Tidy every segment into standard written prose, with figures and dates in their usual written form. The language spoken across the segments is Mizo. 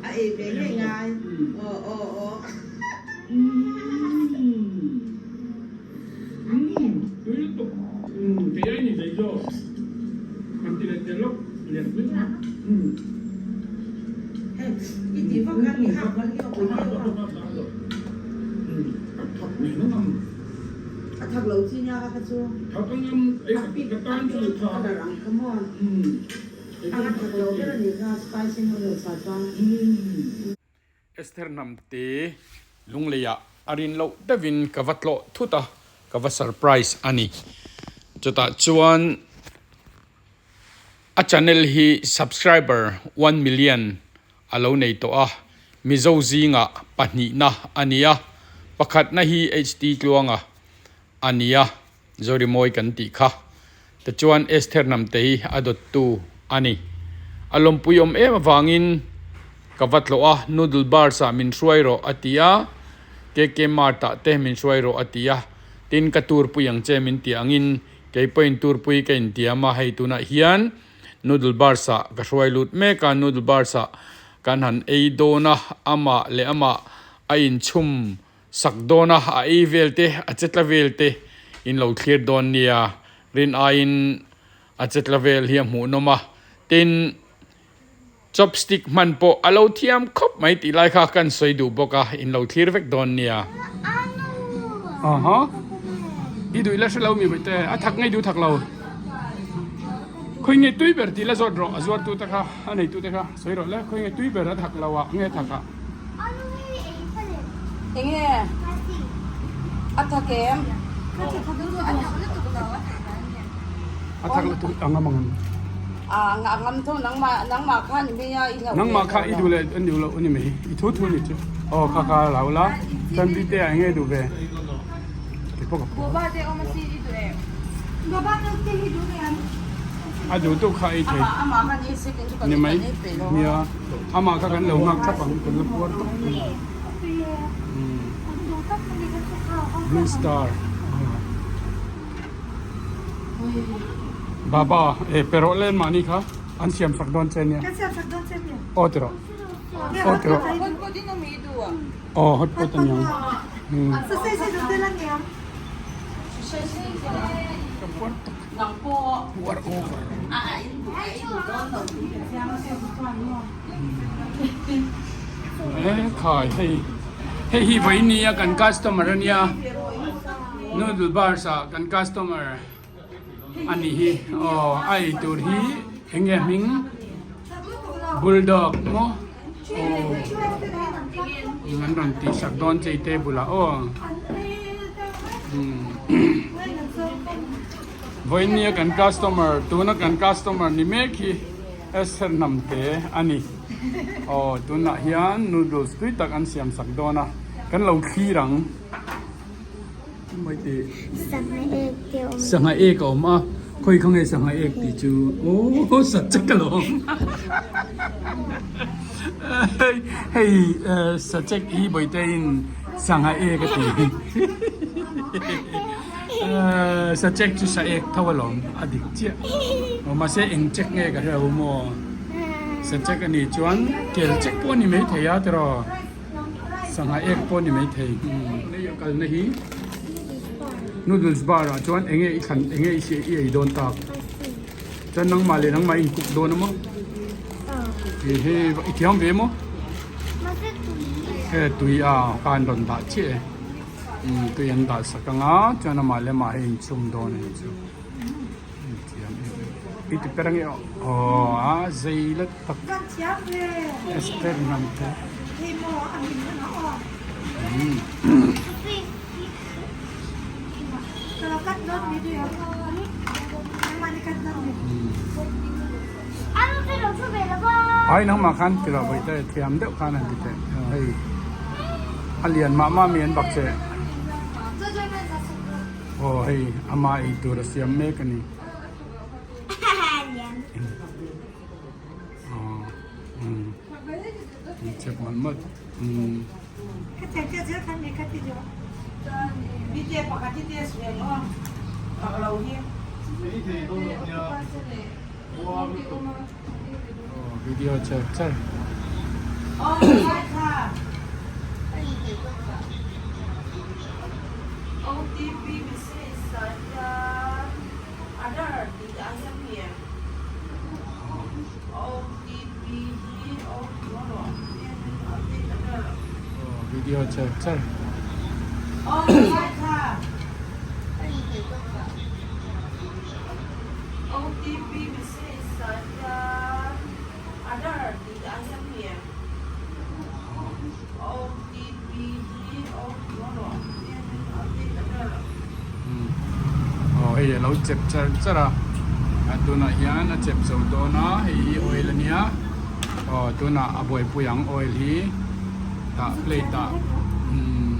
A ei ve ngei ngai. Aw aw aw. Hei i tih vak khan i hak bal hi a awm deuh a. A thak lo chi nia kha chu. A pik a darh ang kha maw. A thak lo ber a nih kha spicy noodles ah chuan. Esther Hnamte Lungleiah a rin loh deuhin ka va tlawh thut a, ka va surprise a ni. Chutah chuan a channel hi subscriber 1 million a lo nei tawh a, Mizo zingah pahnihna a ni a, pakhatna hi HT Tluanga a ni a, Zorimawi kan tih kha. Tichuan Esther Hnamte hi a dawttu a ni. A lawmpui awm em avangin ka va tlawh a, Noodle Bars ah min hruai rawh a ti a, KK Mart ah te min hruai rawh a ti a, tin ka turpui ang che min tih angin kei pawhin turpui ka intiam a, hei tunah hian Noodle Bars ah ka hruai lut mek a, Noodle Bars ah kan han ei dawn a, amah leh amah a inchhum sak dawn a, a ei vel te, a che tla vel te in lo thlir dawn nia, rin aiin a che tla vel hi a hmuhnawm a, tin chopstick hman pawh a lo thiam khawp mai tih lai kha kan sawi duh bawk a, in lo thlir vek dawn nia. Aha, i duh ila hrelo mi vaih te, a thak ngei duh thak lo. Khawi nge tui ber tih la zawt rawh, a zuartu te kha, a neitu te kha sawi rawh le, khawi nge tui ber a thak lo ah nge thak ah. Enge a thak em? A thak lutuk a ngam ang em? A ngam tho nangmah nangmah kha ni mai a i hlauh Nangmah kha i duh leh an duh loh a ni mai, i thu thu ni chu. Aw kha kha lo la, chuan bite ah enge duh ve? A duh tuk kha ei thei ni mai nia amah kha kan lo nghak thap ang kan la puar tawp blue star baba e pe rawh len mahni kha an siam sak dawn che nia aw ti rawh aw ti rawh. Aw hot pot a niang. Ka puar tak. Puar over. Eh khai hei hei hi vawi nia kan customer a nia noodle bars ah kan customer a nih hi aw a ei tur hi eng nge hming bulldog maw aw an rawn tih sak dawn chei table ah aw vawiin nia kan customer tuna kan customer ni mek hi Esther Hnamte a ni aw tunah hian noodles tui tak an siam sak dawn a kan lo thlir ang. Sangha ek a awm a, khawi kha nge sangha ek tih chu aw sat chek ka lo awm hei sachek hi bawitein sangha ek a ti sachek chu sa ek tho alawm a dik chiah aw mahse eng chek nge ka hre lo maw sachek a nih chuan kel chek pawh a ni maithei a tiraw. Sangha ek pawh ni maithei hei a kalna hi noodles bar ah chuan enge i thlan enge i siah i ei dawn tak chuan nangmah leh nangmah i incook dawn a maw he he i thiam ve maw he tui a khan rawn dah chiah e tui an dah sak anga chuan amah leh amah hei inchhum dawn a nih chu. I ti per ange aw aw a zei la tak Esther hnam te ai nangmah khan ti lo vawi te thiam deuh khan an ti teh hei a lian mah mah mi an bak che. Aw hei ama ei tur a siam mek a ni. Chep mawlh mawlh. hi. Video char char. Video char char. Aw hei a lo chep char char a a tunah hian a chep zo dawn a hei hi oil a nia aw tunah a buaipui ang oil hi tah plate ah umm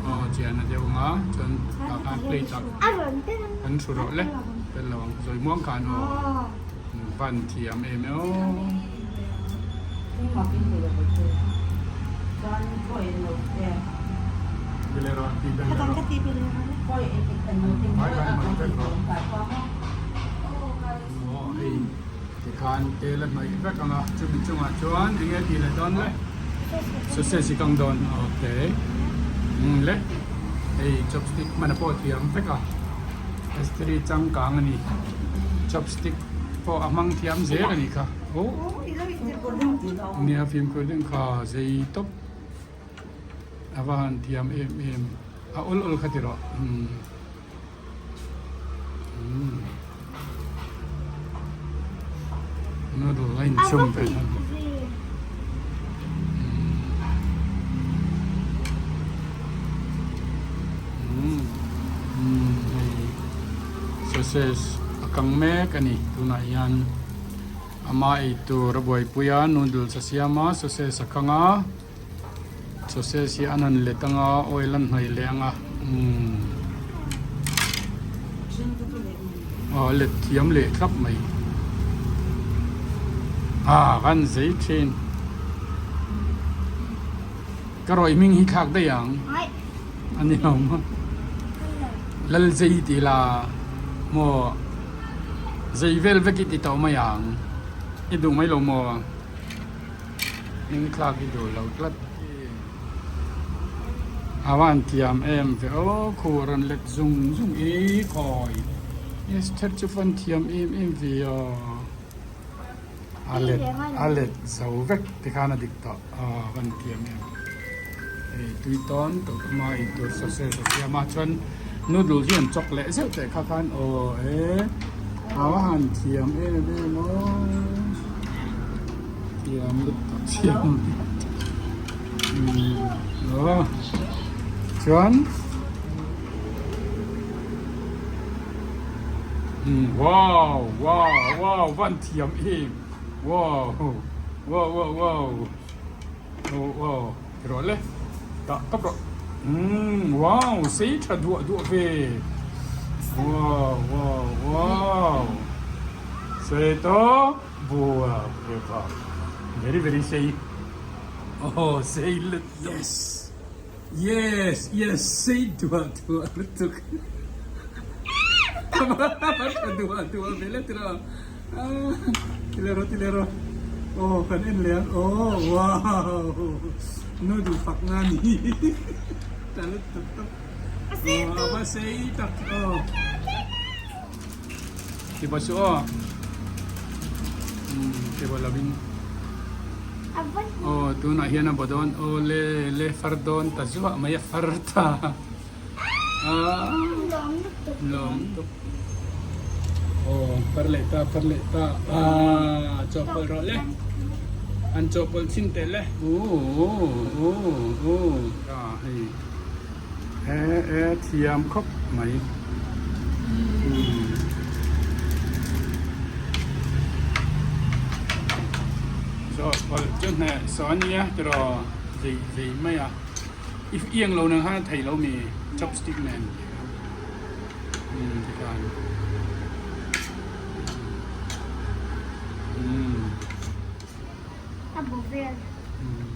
aw chian a deuh ang a chuan tah khan plate ah kan thu rawh le tel lo ang zawi muang khan aw van thiam em e aw. Hei tikhan tel a hnawih vek ang a chumi chungah chuan eng nge tih leh dawn le sausage hi kang dawn okay le hei chopstick hman a pawh thiam vek a pastry changkang a ni chopstick pawh a hmang thiam zel a nih kha oh nia fimkhur deuh kha zei tawp. A va han thiam em em a awl awl kha ti rawh umm umm noodle a inchhum ve na umm umm hei sausage a kang mek a ni tunah hian ama eitur a buaipui a noodles a siam a sausage a kang a. Sausage hi an han let anga oil an hnawih leh anga umm aw a let thiam leh thlap mai ah kan zei thin ka rawih hming hi thlak daih ang a ni lo maw lal zei tih la maw zei vel vek i ti tawh mai ang i duh mai lo maw. Hming thlak i duh lo tlat a van thiam em ve aw khu a rawn let zung zung i khawi Esther chu van thiam em em ve aw a let a let zo vek tikhan a dik tawh aw van thiam em hei tui tawn tawh hma ei tur sausage a siam a chuan noodle hi an chawk leh zeuh teh kha khan aw e a va han thiam em em aw. Thiam lutuk thiam aw chuan wow wow wow van thiam em wow wow wow wow oh wow ti rawh le tah tawp rawh umm wow sei tha duah duah ve wow wow wow sei tawp. Bua ve va very very sei oh sei lutuk yes yes yes sei duah duah lutuk tha duah duah ve let rawh ti leh rawh ti leh rawh oh kan en leh ang oh wow noodle fak nga ni tha lutuk tawp oh a va sei tak oh. Tiba chu aw tiba lovin aw tunah hian a baw dawn aw le le far dawn ta zuah mai a far ta lawm tuk aw far leh ta far leh ta ah chawhpawlh rawh le an chawhpawlh chin teh le aw aw aw ah hei. He e thiam khawp mai. Zawh pawlh chu hneh saw a nia tiraw zei zei mai a i iang lo nang khan a thei lo mi chopstick nen tikhan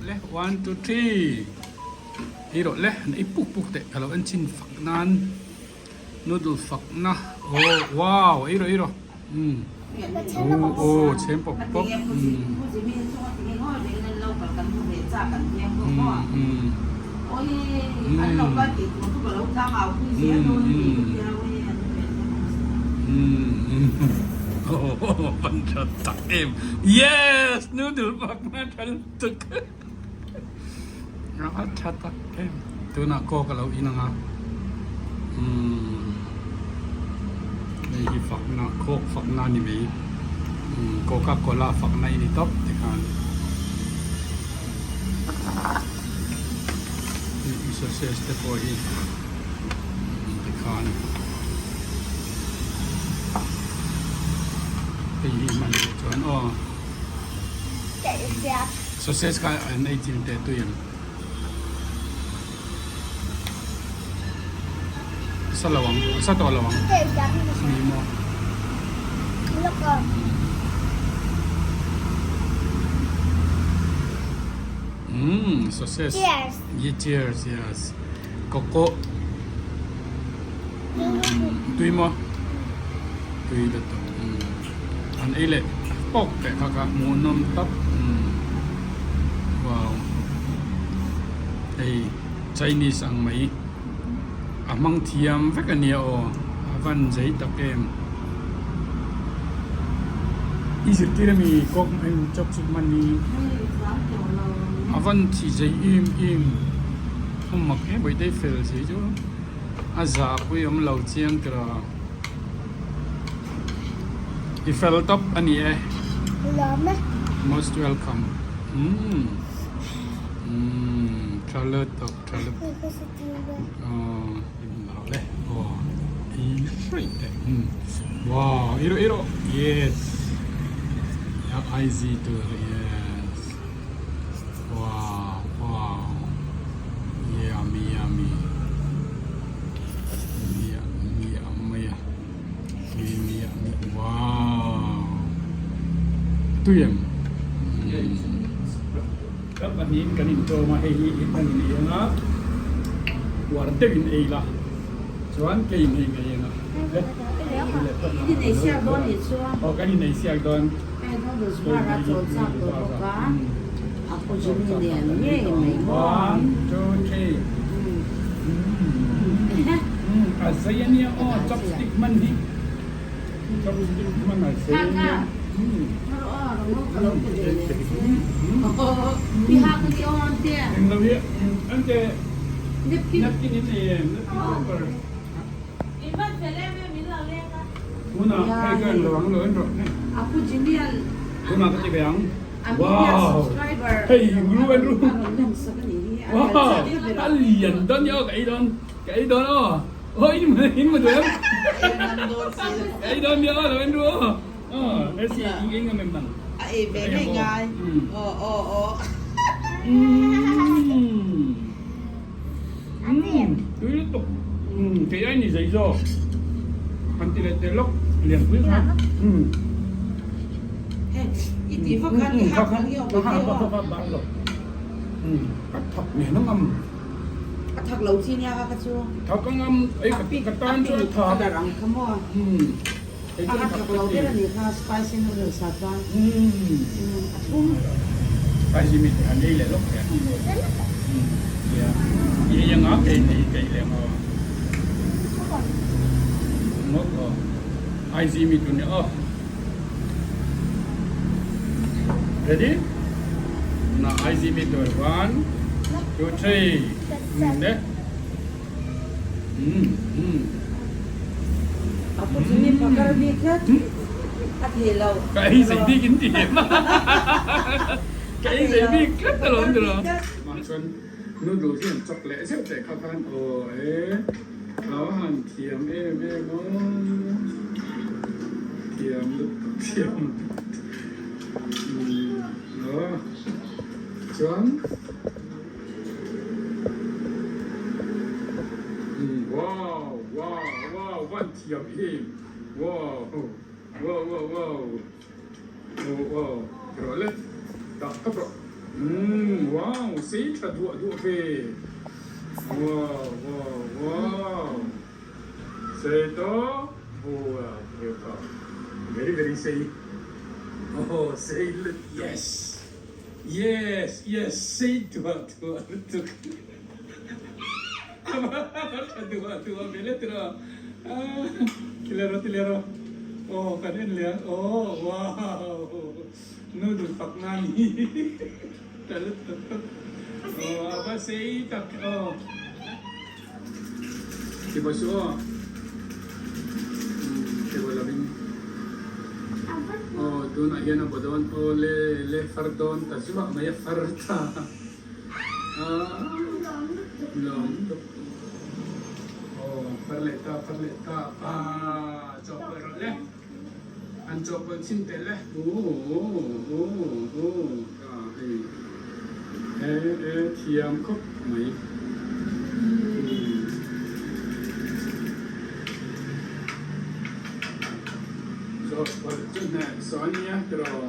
le 1 2 3. Ei rawh le, na i puk puk teh ka lo en chhin fak nan Noodle fakna oh wow ei rawh ei rawh umm oh chhem pawp pawp umm umm oh van tha tak em yes noodle fakna tha lutuk a tha tak em tunah coke a lo in ang a umm hei hi fakna coke fakna a ni mai umm coca cola fakna i ni tawp tikhan hei sausage te pawh hi tikhan hei hi hman leh chuan aw. Sausage kha an ei chin teh tui ang. A sa lo ang, a sa tawh lo ang. Ni maw. Umm sausage. Cheers. Cheers, yes. Coco. Tui maw? Tui lutuk. An ei leh pawk teh kha kha hmuhnawm tawp. Wow. Hei Chinese ang mai. A hmang thiam vek a nia aw. A van zei tak em. I zirtir ami kawk chopstick hman hi. A van thi zei em em. Awm mak em bawihtei fel si chu a zah pui awm lo chiang tira i fel tawp a ni e most welcome umm umm tha lut tawp tha lut aw le aw i hraih teh umm wow i rawh i rawh yes I Z tur yes. Wow wow yummy yummy miah miah mai a tui miah miah wow tui em ka pahnihin kan intawm a hei hi kan in ei ang a uar deuhin ei la chuan kei in ei ngei ang a aw kan inei siak dawn. Hei noodles bar a chawl chak tawh bawk a, a pu Jimmy nen ngei mai maw. One, two, three. A zei a nia aw, chopstick hman hi. Chopstick hman a zei a nia. Englo hi ante napkin in nei em, napkin paper. Tunah hei ka en lo ang lo en rawh hei. Tunah ka ti ve ang. Wow! Hei ru en ru. Wow! A lian dawn ni aw ka ei dawn. Ka ei dawn aw. Aw in in ma duh em? Ka ei dawn ni aw lo en ru aw. Aw Mercy ing ei ngam em nang? A ei ve ngei ngai. Aw aw aw. Umm tui lutuk umm kei ai ni zei zawk han ti leh teh lawk lian pui kha umm I ti vak khan i hak ang i awm a kha bak lo umm ka thak nen a ngam a thak lo chi nia kha chu thak a ngam ei ka tan chu a thak a dar ang kha maw umm a thak lo ber a nih kha spicy noodles ah chuan umm a thlum spicy mi te han ei leh lawk thei umm nia i ei anga kei nei keih leh ang aw ngawt aw IG mi tur nia aw ready na IG mi tur 1 2 3 umm le. A pu chu mi pakar bik tlat a thei lo. Ka ei zei bik in ti em a. Ka ei zei bik tlat alawm tiraw. Mah chuan noodle hi an chawk leh zeuh teh kha khan aw e lo han thiam em em aw thiam lutuk thiam aw chuan. Wow wow wow van thiam em wow wow wow wow oh wow rawh le dah tawp rawh umm wow sei tha duah duah ve wow wow wow. Sei tawp bua ka very very sei aw sei lutuk yes yes yes sei duah duah lutuk a va tha duah duah ve le tiraw ti leh rawh ti leh rawh aw kan en leh a aw wow noodle fak na ni ta lutuk aw a va sei tak aw. Thibaw chu aw thibaw lovin aw tunah hian a baw dawn aw le le far dawn ta zuah mai a far ta lawm tuk aw far leh ta far leh ta ah chawhpawlh rawh le an chawhpawlh chhin teh le aw aw aw ta hei e e thiam khawp mai. Chawhpawlh chu hneh saw a nia tiraw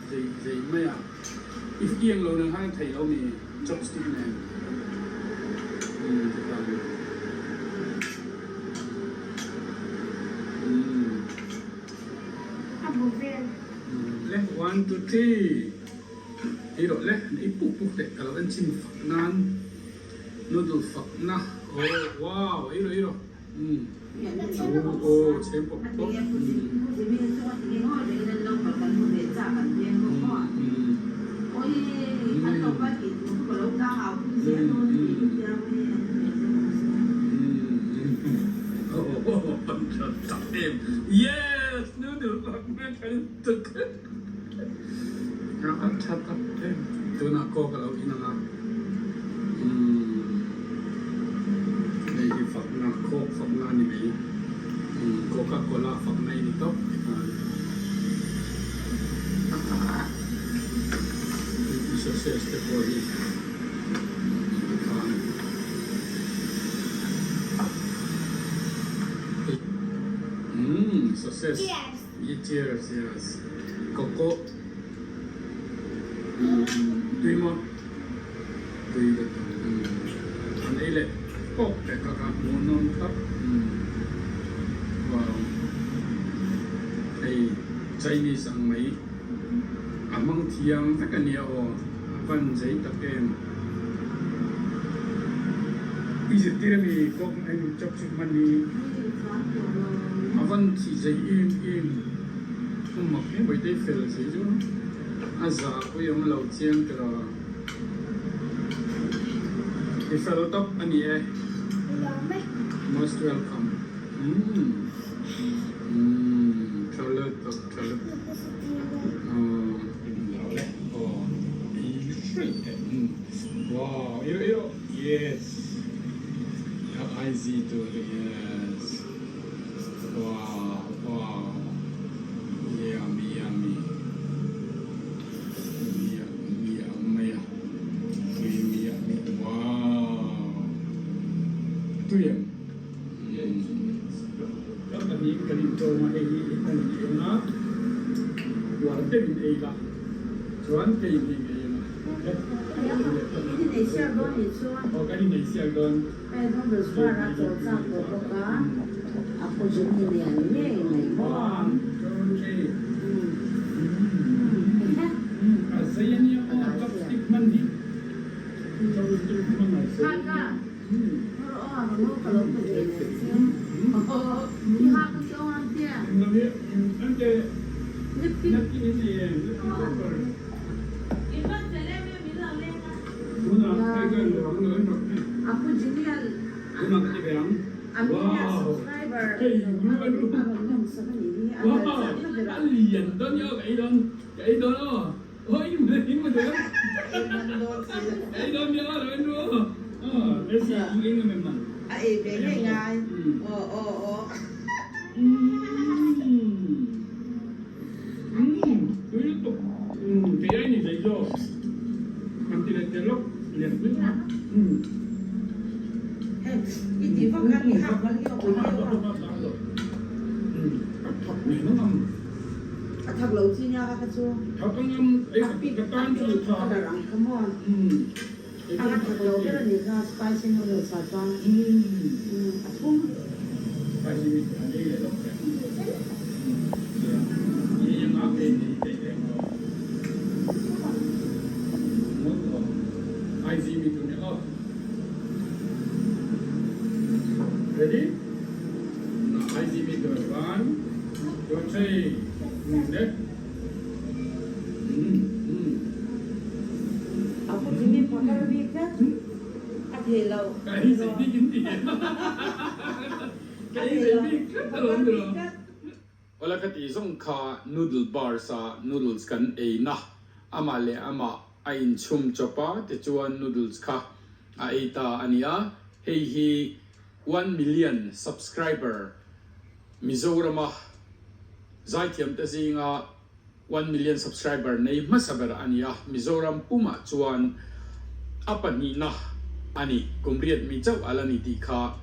zei zei mai a i iang lo nang khan i thei lo mi chopstick nen umm tikhan umm le one two three ei rawh le i puk puk teh ka lo en chhin fak nan. Noodle fakna aw wow ei rawh ei rawh umm aw chhem pawp pawp yes noodle fakna tha lutuk a tha tak em tunah coke a lo in ang a. Umm hei hi fakna coke fakna a ni mai umm coca cola fakna i ni tawp tikhan sausage te pawh hi tikhan umm sausage cheers yes coco tui maw. Tui ka tum an ei leh pawp leh kha kha hmuhnawm khap wow hei Chinese ang mai a hmang thiam vek a nia aw a van zei tak em i zirtir ami kawng eng chopstick hman hi a van thi zei em em a mak hle mai te fel zei chu a za pawh i awm lo chiang tiraw. I fel tawp a ni e. Most welcome. Umm umm tha lutuk tha lutuk. Aw ei hraih teh umm wow iro iro yes a IG tur yes wow wow yummy yummy. Miah miah mai a, tui miah miah wow tui em? Kan pahnih kan intawm a, hei hi kan in ei ang a, uar deuh in ei la chuan kei in ei ngei ang a. Kan in ei siak dawn nih chuan. Aw kan in ei siak dawn. Hei noodles var a chawl chak tawh bawk a, a kawzin hi lian ngei mai maw. One, two, three. A zei a nia aw, chopstick hman hi. Chopstick hman a zei. Kha kha, rawh aw, ka nu ka lo pe ve nen che. I ha ka chu ang tia. Napkin in nei em, napkin paper. A ei ve ngei ngai. Aw aw aw. Hei i tih vak khan i hak bal hi a pui viau a. A thak lo chi nia kha chu. A pik a darh ang kha maw. A thak lo ber a nih kha spicy noodles ah chuan a thum. A pu Jimmy phakar bik tlat a thei lo. A thei lo phakar bik tlat. Awla ka tih zawng kha noodle bars a noodles kan ei na amah leh amah a inchhum chawp a tichuan noodles kha a ei ta a nia hei hi 1 million subscriber Mizorama zaithiam te zinga 1 million subscriber nei hmasa ber a ni a, Mizoram pumah chuan a pahnihna a ni. Kum riat mi chauh a la ni tih kha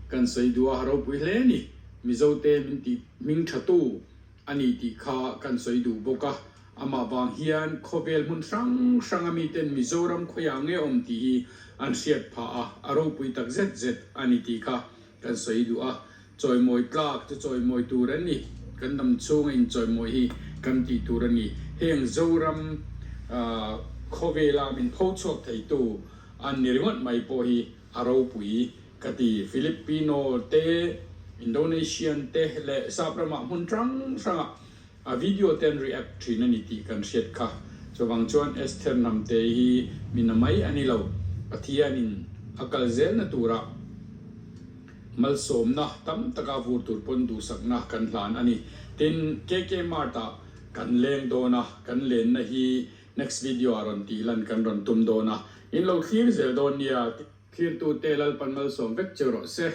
kan sawi duh a, ropui hle a ni. Mizote min tih hming thatu a ni tih kha kan sawi duh bawk a. Amah vang hian khawvel hmun hrang hranga miten Mizoram khawiah nge awm tih hi an hriat phah a, a ropui tak zet zet a ni tih kha kan sawi duh a, chawimawi tlak chu chawimawi tur an ni, kan dam chhunga inchawimawi hi kan tih tur a ni. Heng Zoram khawvela min pho chhuak theitu an ni ringawt mai pawh hi a ropui ka ti. Filipino te, Indonesian te leh Sap ramah hmun hrang hrangah a video te an react thin a ni tih kan hriat kha. Chuvang chuan Esther Hnamte hi mi na mai a ni lo, Pathianin a kal zelna turah malsawmna tam taka vur tur pawn duhsakna kan hlan a ni. Tin, KK Mart-ah kan leng dawn a, kan lenna hi next video-ah rawn tih lan kan rawn tum dawn a, in lo thlir zel dawn nia. Thlirtute Lalpan malsawm vek che rawh se.